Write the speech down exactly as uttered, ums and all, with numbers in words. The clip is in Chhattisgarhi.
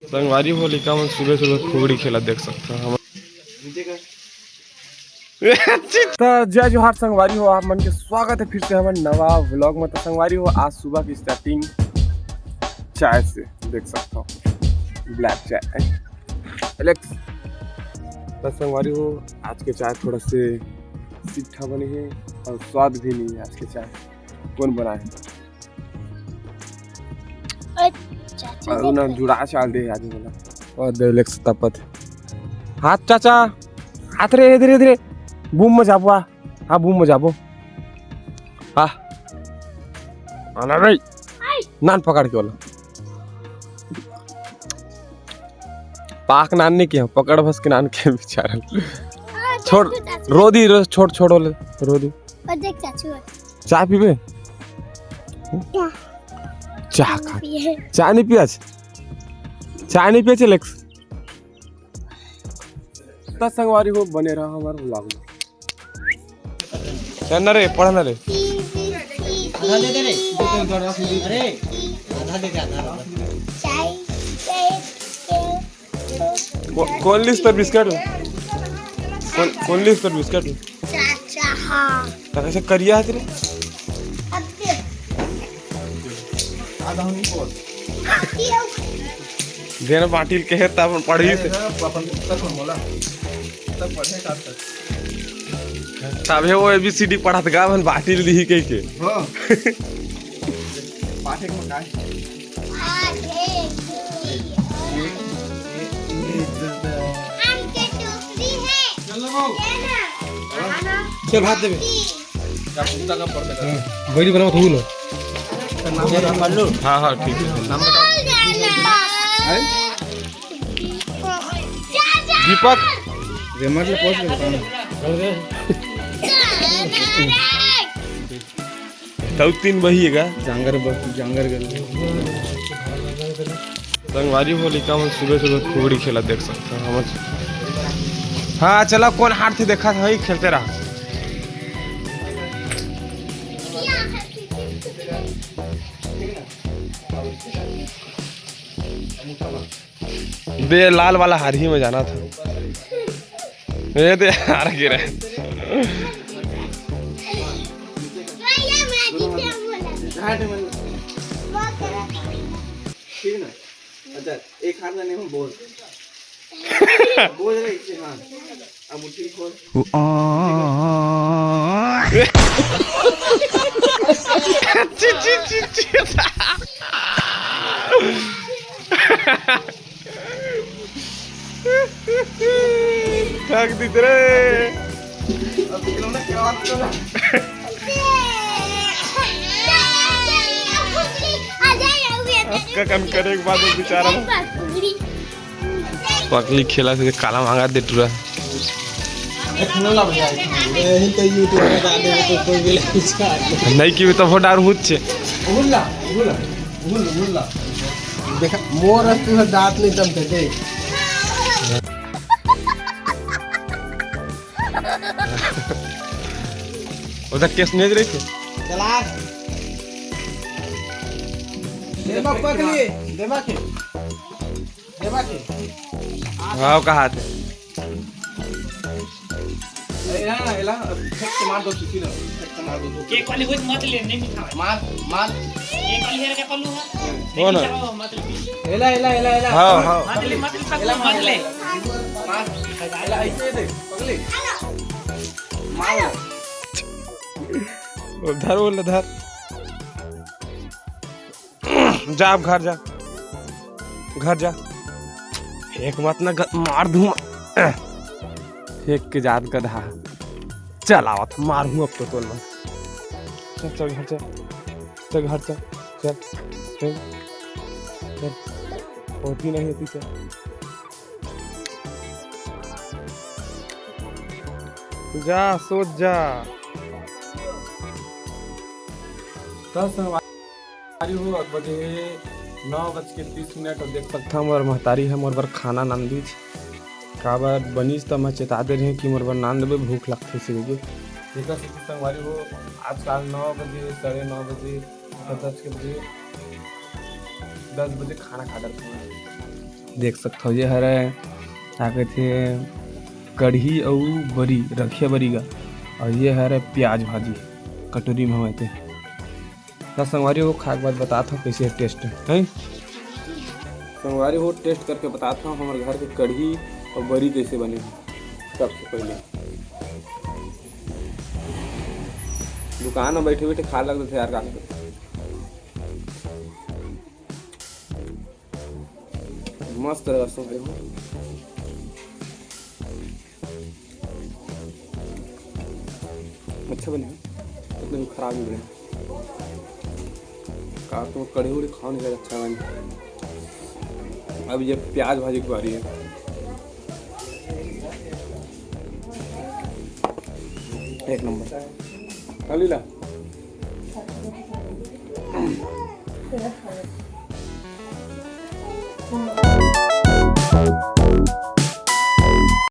संगवारी हो, लइका मन सुबह सुबह फुगड़ी खेला देख सकता हम। तो जय जोहार संगवारी हो, आप मन के स्वागत है फिर से हमर नवा व्लॉग में। तो संगवारी हो, आज सुबह की स्टार्टिंग चाय से देख सकता हूँ, ब्लैक चाय। एलेक्स, तो संगवारी हो, आज के चाय थोड़ा से सिट्ठा बने है और स्वाद भी नहीं है आज के चाय। कौन बनाए है? अरे, चाची और ना देखो। जुड़ा चाल दे आज वाला। और दे एलेक्स तपत। हाथ चाचा, हाथ रे, इधर, इधर। बूम में जाबो, आ। हाँ, बूम में जाबो। आ। आना भाई। नान पकड़ के वाला। पाक नान नहीं किया, पकड़ बस के नान के बेचारा। हाँ, छोड़, चाची, चाची। रो दी, रो, छोड़, छोड़ वाले, रो दी। और देख चाचू। चाय पीबे? चाय। चाय खा। पिए। चाय नहीं पियाच? चाय नहीं पियाच, एलेक्स? त संगवारी हो, बने रहा हमारे व्लॉग में। चल ना रे, पढ़ ना रे। आधा दे दे रे। अरे, आधा दे दे, आधा। चाय, चाय, चाय। को-, कौन लिस तोर बिस्किट? कौन, कौन लिस तोर बिस्किट? चाचा, हाँ। त कैसे करिया है तेरे? अब देख। आधा नहीं बोल। देना बाटिल के है, तब पढ़ी से। अरे, सब अपन तक बोला। तब पढ़े का तक। तबे वो एबीसीडी पढ़त गा, अपन बाटिल दी कह के। हाँ। पाठक में का है? आम के टोकरी है। चल ना बाबू। ये ना। चल, भात देबे। का कुत्ता का पड़ गया? हाँ, बैरी बनाओ, धो लो। नाम बता, पढ़ लो। हाँ, हाँ, ठीक है। नाम बता। हैं? दीपक। रेमर ले पोस्ट करता हूँ। तब तीन बहिएगा। जांगर ब-, जांगर गल। संगवारी हो, लइका मन सुबह सुबह फुगड़ी खेला देख सकता हूँ हम। हाँ, चला, कौन हार थे देखा था, वही खेलते रहा। बे, लाल वाला हार ही में जाना था। ये दे, हार गिरा। ठीक ना? अच्छा, एक हाथ में नहीं, बोल। बोल रहे इसे, हाँ। अब मुट्ठी खोल। उ-, आ। ची, ची, ची, ची। ठग दिस रे। अब खिलौना क्या बात कर रहा है? का कन करे के बाद वो बेचारा पकली खेला से काला मांगा दे टूरा। यही तो YouTube में डाल देबे तो कोई भी नहीं। नहीं की तो वो डार हुच छे। उहुला, उहुला, उहुला, उहुला। देखा, मोर तू दांत नहीं तम देख। ओदा केस नहीं रही थे। चला। देवा पकली, देवा के। देवा के। हाँ, कहा थे। एला ना, एला, फेंक के मार दो, किसी ना, फेंक के मार दो, दो। केक वाली होई मत ले, नहीं मीठा है। मार, मार। केक वाली है, क्या पल्लू है? वो ना। चलो, मत ले। एला, एला, एला, एला। हाँ, हाँ। मत ले, मत ले, पकड़, एला, मत ले। मार। एला, ऐसे दे, पकड़ ले। मार। धर, बोल, धर। जा, अब घर जा, घर जा। फेंक मत ना, ग-, मार दूं। फेंक के जात गधा। चल आवत, मारूं अब तो तोल में। चल, चल घर चल, चल घर चल, चल, चल, चल। होती नहीं होती, चल। जा, सोच जा। दस संगवारी हो, अब बजे हे नौ बज के तीस मिनट, अउ देख सकथव मोर महतारी ह मोर बर खाना नांदिस। काबर बनिस त मैं चेता दे रहेंव कि मोर बर नान देबे, भूख लगथे से कहिके। तेकर सेती संगवारी हो, आजकाल नौ बजे, साढ़े नौ बजे, दस के बजे, दस बजे खाना खा डरथन। देख सकथव, ये हरय का कहिथे, कढ़ी अउ बरी, रखिया बरी गा, अउ ये हरय प्याज भाजी, कटोरी में हवय ते। त संगवारी हो, खा के बाद बतात हव, कइसे हे taste, हैं? संगवारी हो, taste करके बतात हव, हमर घर के कढ़ी अउ बरी कइसे बने हे। सबसे पहिले दुकान में बैठे बैठे खा लग जाथे यार, का करथे? मस्त रस हो। अच्छा बने हे, उतना भी खराब नहीं बने। का तुम कढ़ी उढ़ी खाओ नहीं, अच्छा बने। अब ये प्याज भाजी की बारी है। एक नंबर। खा लीला।